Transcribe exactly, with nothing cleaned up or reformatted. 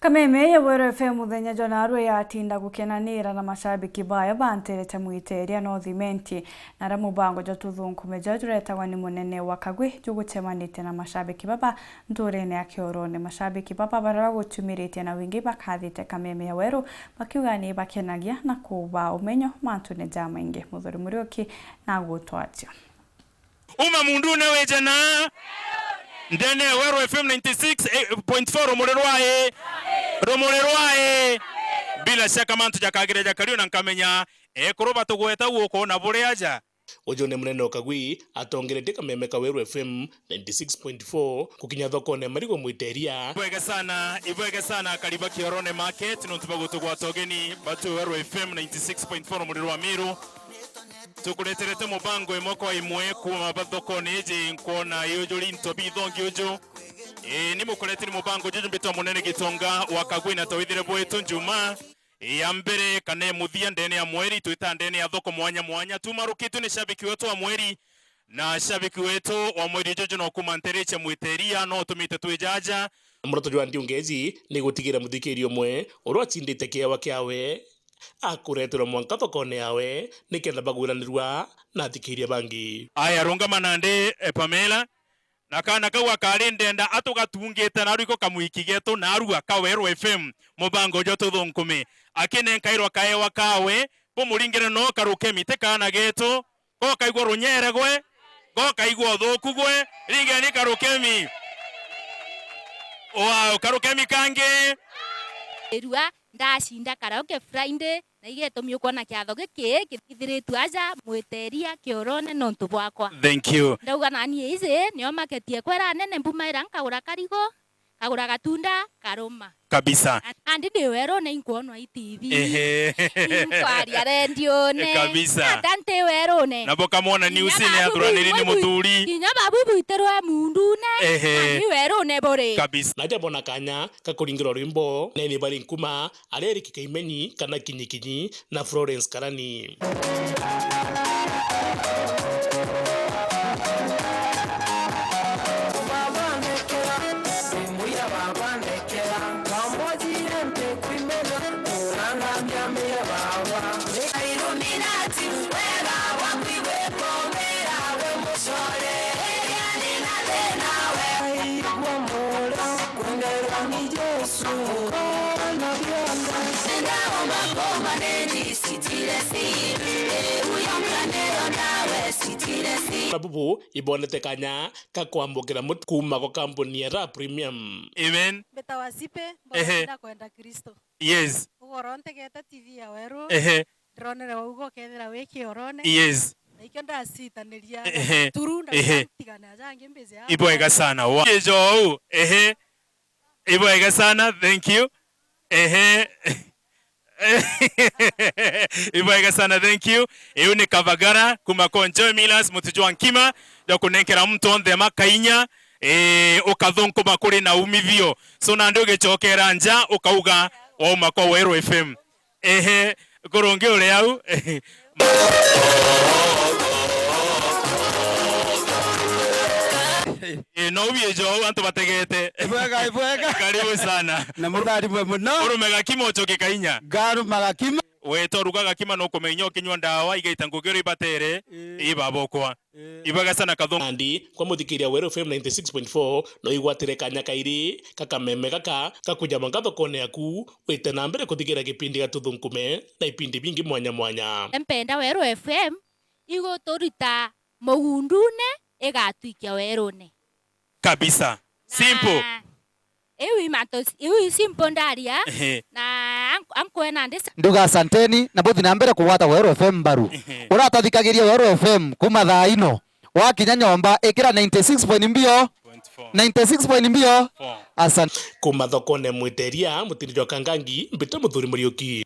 Kameme ya Weru F M muthenya jwa narua yatinda gukenanira na mashabiki bayo banterete Mwiteria North Imenti, na aria mubango jwa tuthunkume jwa juretagwa ni munene wa Kagwi jugucemanitie na mashabiki baba nturene ya Kiorone. Mashabiki baba baria bagutumiritie na wingi bakathite Kameme ya Weru, bakiuga ni bakenagia na kuba umenyo mantune jamaingi. Muthuri Muriuki na gutwatia. Uma mundune wije na ndene ya Weru F M ninety six point four rumuri rwa i. Rumuri rwa i. Bila shaka mantu jakagire jakariu na nkamenya ekuru batugweta guku na buri aja. Uju ni munene o Kagwi atongeretie kameme ka Weru F M ninety six point four gukinya thokone ya marigu Mwiteria. Ibwega sana, ibwega sana akari ba Kiorone Market nontu bwa gutugwata ugeni batu Weru F M ninety six point four rumuri rwa Miru. Tukureterete mubango imwe kwa imwe kuuma ba thokone iji nkwona iyujuri into bithongi uju. Ii, ni mukureteri mubango juju mbitwa munene Gitonga wa Kagwi na tawithire bwetu njuma ya mbere kana ya muthia ndene ya mweri, twita ndene ya thoko mwanya mwanya. Tumarukitwe ni shabiki wetu wa mweri, na shabiki wetu wa mweri juju no kuma ntereche Mwiteria no utumite twi jaja. Muroto jwa ndiungezi ni gutigira muthikiria umwe uria ucindite kiewa kiawe akureterwa mwanka thokone yawe nikenda bagwiranirua na athikiria bangi. Aya, rungama nandi, eh, Pamela. Na kaana kau akari ndenda atugatungite naru iko kamwiki getu narua ka Weru F M, mubango jwa tuthunkume. Akinenkairwa kaewa kawe, bumuringire no karukemi ti kaana getu, gokaigua runyere gwe, gokaigua uthuku gwe, ringeni karukemi. Wow, karukemi kangi. Irua, ndacinda karaoke Friday, na igetumi ukwona kiatho giki kithithiritue aja Mwiteria Kiorone nontu bwakwa. Thank you. Ndauga nani iji nio market ekwa iria nene, mbumaira nkagura karigu, kagura gatunda, karuma. Kabisa. Andi ndi werune inkwonwa i T V. Ehe. Inkwaria rendione. Kabisa. Ata nti werune. Nabo kamwona news-ini athuraniri ni muthuri. Kinya babu bwiterwe mundune. Ehe. Ani werune buri. Kabisa. Naja bona kanya kakuringirwa rwimbo, neni bari nkuma, aria Eric Kaimenyi kana Kinyikinyi na Florence Karani. Babubu ibonete kanya ka kwambukira mutu kuuma kwa kampuni ya Raha Premium. Amen. Mbetawa Zipe, mbona Ehe. Kwenda Kristo. Yes. Ugoro ntegete T V ya Weru. Ehe. Ndironere wauga ukethira wi Kiorone. Yes. Na ikio ndacitaniria Ehe. Turu Ehe. Ndatigane aja angi mbizi ya. Ibwega sana. Wa- Ijo ou. Ehe. Ibwega sana. Thank you. Ehe. Ibwega sana, thank you. Iu ni Kavagara kuma kwa Joy Millers, mutu jwa nkima, jwa kunenkera muntu onthe makainya, eh, ukathunkuma kuri na umithio. So nandi ugicokera nja, ukauga wauma kwa Weru F M. Ehe, kurungi uri au. Eh, no ubiye jo, antu bategete. Ibwega, ibwega. Karibu sana. Na mutharimwe muno. Urume gakima ucoke kainya. Ngaruma gakima. Weta uruga gakima nukumenya ukinywa ndawa igaita ngugi uria ibatere. Ii. Ii baba ukwa. Ii. Ibwega sana kathungu. Nandi, kwa muthikiria Weru F M ninety six point four, no igwatire kanya kairi ka kameme gaka ka kuja mwanka thokone yaku, wite na mbere kuthikiria gipindi ga Tuthunkume na ipindi bingi mwanya mwanya. Mpenda Weru F M iguturita mugundune igatwikia werune. Kabisa. Simple. Na iu i mantu, iu i simple ndaria. Ehe. Na ank-, ankwena ndi sa- Nduga asanteni, na buthi na mbere kugwata Weru F M mbaru. Ehe. Uratathikagiria Weru F M kuma thaa ino. Wakinya nyomba, ikira ninety six point mbio. Point four. Ninety six point mbio. Four. Asante. Kuma thokone Mwiteria, mutindi jwa Kangangi, mbita Muthuri Muriuki.